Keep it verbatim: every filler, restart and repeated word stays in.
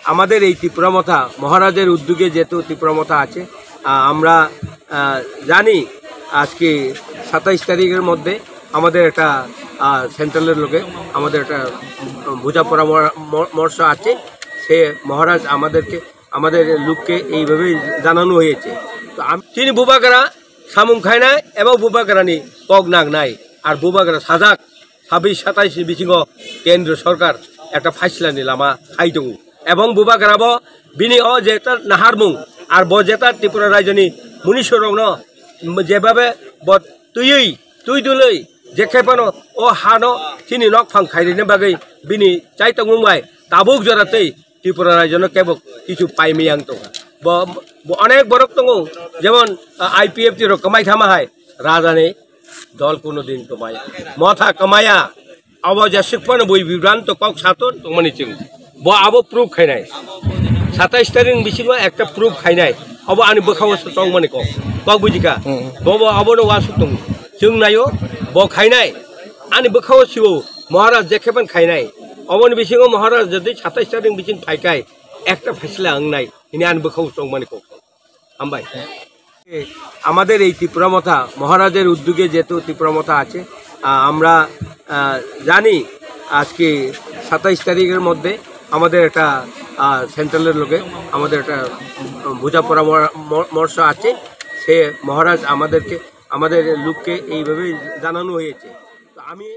আমাদের এই ত্রিপুরা মথা মহারাজের উদ্যোগে যেহেতু ত্রিপুরা মথা আছে, আহ, আমরা, আহ, জানি আজকে সাতাইশ তারিখের মধ্যে আমাদের একটা, আহ, সেন্ট্রালের লোকে আমাদের একটা, উম, বোঝা পরামর্শ আছে। সে মহারাজ আমাদেরকে, আমাদের লোককে এইভাবেই জানানো হয়েছে। তো আমি চিনি বুবাগরা সামুং খাইনাই এবং বুবাগরানি কক নাগনাই আর বুবাগরা সাজাক ছাব্বিশ সাতাইশ ni bisingo kendro sorkar ekta phaisla ni lama khai tongo. Ebong bubagra bo bini o jeta naharmung ar bo jeta Tripura rajyoni munisorokno jebabe bo twiwi, twi dulwi, jekhe phano o hano chini nok phang khairina bagwi bini chaitokmung bai tabuk jora twi Tripura rajyono kebo kichu paimiyang tongkha. Bo, bo onek borok tongo, jemon, ah, I P F T rok kwmai thama hai, rajani dol kuno din kwmaya. Motha kwmaya. Abo je sikphano bui bibranto kok sato tongmani chwng. Bo abo proof khainai. Satais tarik ni bisingo ekta proof khainai. Abo ani bwkhao se tongmani kok. Kok bujikha? Hmm. Bo, bo abono wasuk tongo. Chwng naio, bo khainai. Ani bwkhao siwo, Maharaj jekheban khainai. Oboni bisingo Maharaj jodi satais tarik ni bising phaikai, ekta phaisla wngnai. Hini ani bwkhao tongmani kok. Hambai. আমাদের এই ত্রিপুরা মথা মহারাজের উদ্যোগে যেহেতু ত্রিপুরা মথা আছে, আহ, আমরা, আহ, জানি আজকে সাতাইশ তারিখের মধ্যে আমাদের একটা, আহ, সেন্ট্রালের লোকে আমাদের একটা, উম, বোঝা পরামর-, মর-, মর্শ আছে। সে মহারাজ আমাদেরকে, আমাদের লোককে এইভাবেই জানানো হয়েছে। তো আমি